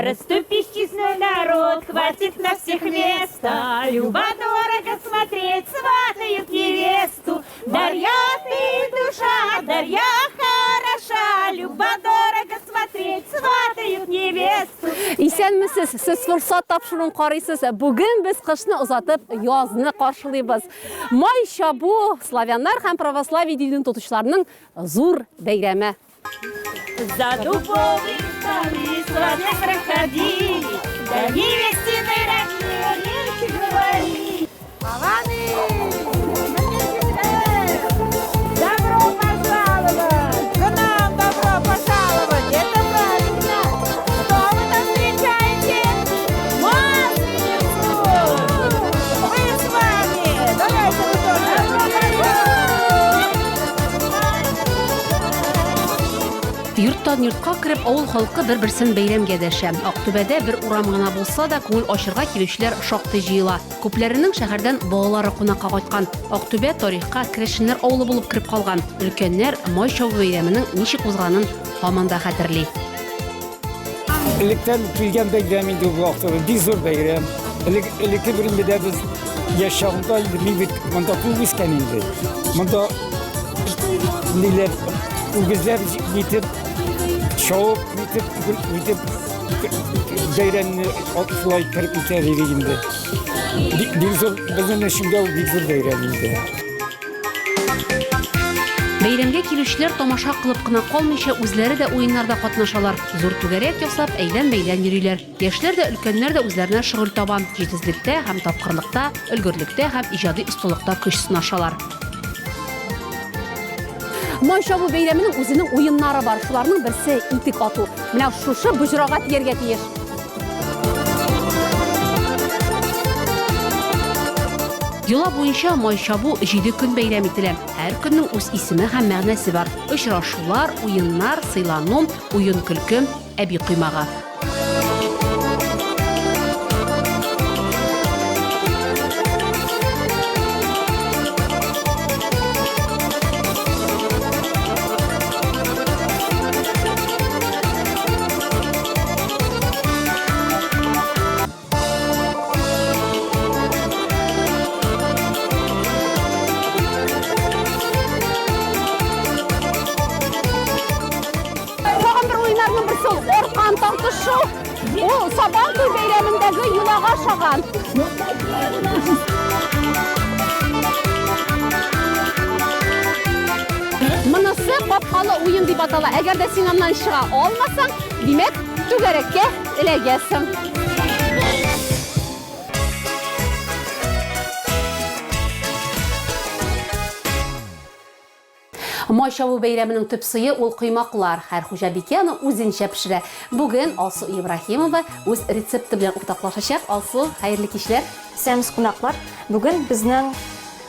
Расступись, честной народ, хватит на всех места. Любо дорого смотреть, сватают невесту. Дарья ты душа, Дарья хороша, Любо дорого смотреть, сватают невесту. Исәнмесез, сез Форсат тапшыруын карыйсыз. Бүген без кышны озатып, язны каршылыйбыз. Май чабу славяннар һәм православие динен тотучыларның зур бәйрәме. За дубовые столы сваты проходили, да невестиной родне речи говорили. Добро пожаловать! К нам добро пожаловать! Это правильно! Что вы там встречаете? Масленицу! Мы с вами! Давайте вы тоже! Йорттан йортка кереп, авыл халкы бер-берсен бәйрәмгә дәшә. Актүбәдә бер урам гына булса да, күңел ачырга килүчеләр шактый җыела. Күпләренең шәһәрдән балалары кунакка кайткан. Актүбә тарихка керәшеннәр авылы булып кереп калган. Өлкәннәр Май чабу бәйрәменең ничек узганын һаман да хәтерли. Электән килгән бәйрәм инде бу Актүбә, бик зур бәйрәм. Элек элекке бер инде дә без яшь чагында инде мин бит монда туып үскән инде. Монда ниләр үгезләр нитеп чабып нитеп нитеп бәйрәмне шулай кереп үтәр идек инде. Бик бик зур безнең өчен дә ул бик зур бәйрәм инде. Бәйрәмгә килүчеләр тамаша кылып кына калмыйча, үзләре дә уеннарда катнашалар. Зур түгәрәк ясап, әйлән-бәйлән йөриләр. Яшьләр дә, өлкәннәр дә үзләренә шөгыль таба. Җитезлектә һәм тапкырлыкта, өлгерлектә һәм иҗади осталыкта көч сынашалар. Май чабу бәйрәменең үзенең уеннары бар. Шуларның берсе итек ату. Менә шушы боҗрага тияргә тиеш. Йола буенча май чабу җиде көн бәйрәм ителә. Һәр көннең үз исеме һәм мәгънәсе бар. Очрашулар, уеннар, сыйлану, уен-көлке, әби коймагы. Тагын бер уеннарның берсе ул аркан тартышу. Ул Сабан туй бәйрәмендәге йолага ошаган. Монысы капкалы уен дип атала. Әгәр дә син аннан чыга алмасаң, димәк, түгәрәккә эләгәсең. Май чабу бәйрәменең төп сые ул коймаклар. Һәр хуҗабикә аны үзенчә пешерә. Бүген Алсу Ибраһимова үз рецепты белән уртаклашачак. Алсу, хәерле кичләр. Исәнмесез, кунаклар. Бүген безнең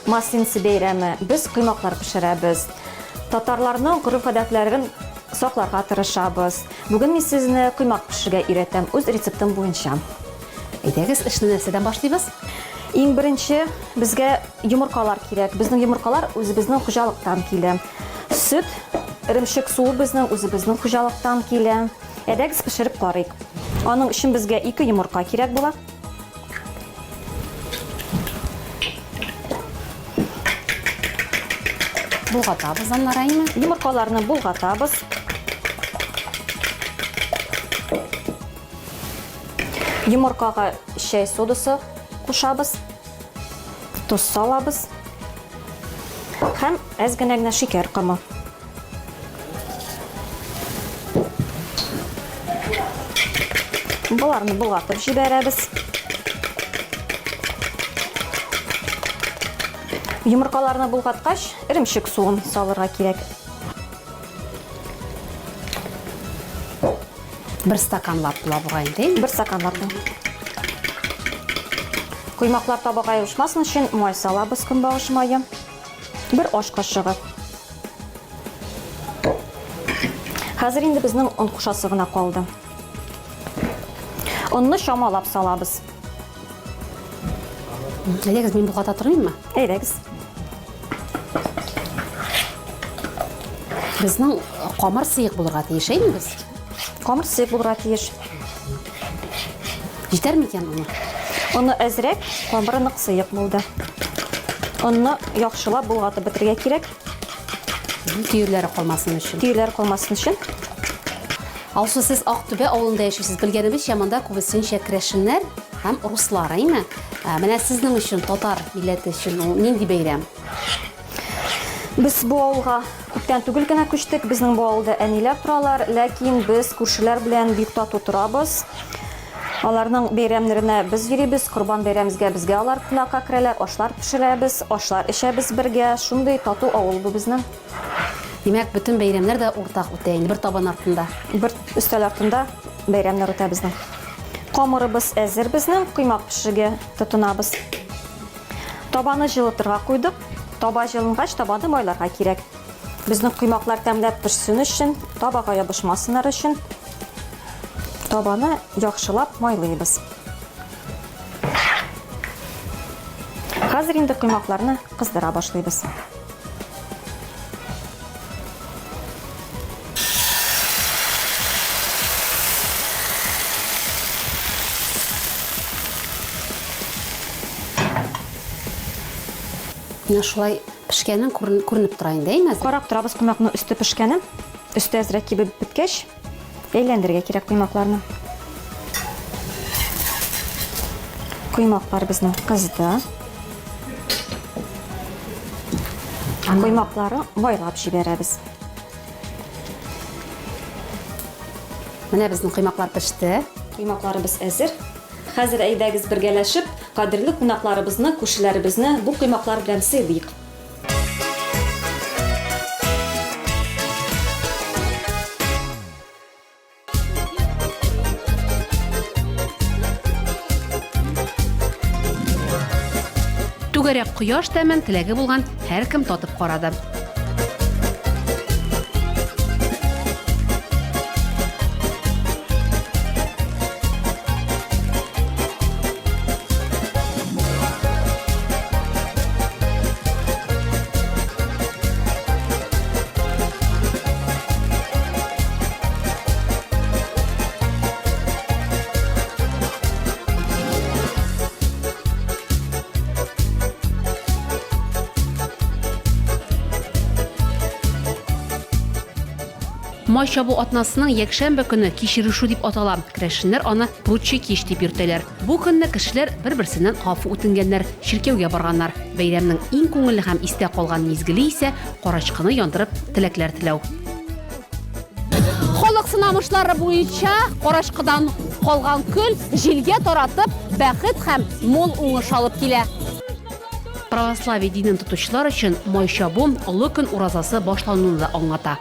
Масленица бәйрәме. Без коймаклар пешерәбез. Татарларның гореф-гадәтләрен сакларга тырышабыз. Бүген мин сезне коймак пешерергә өйрәтәм, үз рецептым буенча. Әйдәгез, эшне нәрсәдән башлыйбыз? Иң беренче безгә йомыркалар кирәк. Безнең йомыркалар үзебезнең хуҗалыктан килә. Сөт, эремчек суы безнең үзебезнең хуҗалыктан килә. Әйдәгез пешереп карыйк. Аның өчен безгә ике йомырка кирәк була. Болгатабыз аннары, әйме? Йомыркаларны болгатабыз. Йомыркага чәй содасы кушабыз, тоз салабыз һәм әз генә генә шикәр комы. Боларны болгатып җибәрәбез. Йомыркаларны болгаткач, эремчек суын салырга кирәк. Бер стаканлап була бугай инде. Бер стаканлап. Коймаклар табага ябышмасын өчен май салабыз, көнбагыш мае. Бер аш кашыгы. Хәзер инде безнең он кушасы гына калды. Онны чамалап салабыз. Әйдәгез, мин болгата торыйммы? Әйдәгез. Безнең камыр сыек булырга тиеш, әйме без? Камыр сыек булырга тиеш. Җитәр микән оны? Оны әзрәк, камыры нык сыек булды. Онны яхшылап болгатып бетерергә кирәк. Төерләре калмасын өчен. Төерләр калмасын өчен. Алсу, сез Актүбә авылында яшисез. Белгәнебезчә, монда күбесенчә керәшеннәр һәм руслар, әйме? Ә, Менә сезнең өчен, татар милләте өчен ул нинди бәйрәм? Без бу авылга күптән түгел генә күчтек. Безнең бу авылда әниләр торалар, ләкин без күршеләр белән бик тату торабыз. Аларның бәйрәмнәренә без йөрибез, Корбан бәйрәмебезгә безгә алар кунакка керәләр, ашлар пешерәбез, ашлар эчәбез бергә. Шундый тату авыл бу безнең. Димәк, бөтен бәйрәмнәр дә уртак үтә инде, бер табын артында. Бер өстәл артында бәйрәмнәр үтә безнең. Камырыбыз әзер безнең, коймак пешерергә тотынабыз. Табаны җылытырга куйдык. Таба җылынгач, табаны майларга кирәк. Безнең коймаклар тәмләп пешсен өчен, табага ябышмасыннар өчен табаны яхшылап майлыйбыз. Хәзер инде коймакларны кыздыра башлыйбыз. Менә шулай пешкәнен күренеп тора инде, әйме? Карап торабыз коймакның өсте пешкәнен. Өсте әзрәк кибеп беткәч, әйләндерергә кирәк коймакларны. Коймаклар безнең кызды. Коймаклары майлап җибәрәбез. Менә безнең коймаклар пеште. Коймакларыбыз әзер. Хәзер әйдәгез бергәләшеп, кадерле кунакларыбызны, күршеләребезне бу коймаклар белән сыйлыйк. Түгәрәк кояш тәмен теләге булган һәркем татып карады. Май чабу атнасының якшәмбе көне кичерешү дип атала. Керәшеннәр аны Прутчы кич дип йөртәләр. Бу көнне кешеләр бер-берсеннән гафу үтенгәннәр, чиркәүгә барганнар. Бәйрәмнең иң күңелле һәм истә калган мизгеле исә карачкыны яндырып теләкләр теләү. Халык сынамышлары буенча карачкыдан калган көл җилгә таратып, бәхет һәм мул уңыш алып килә. Православие динен тотучылар өчен май чабу Олы көн уразасы башлануны да аңлата.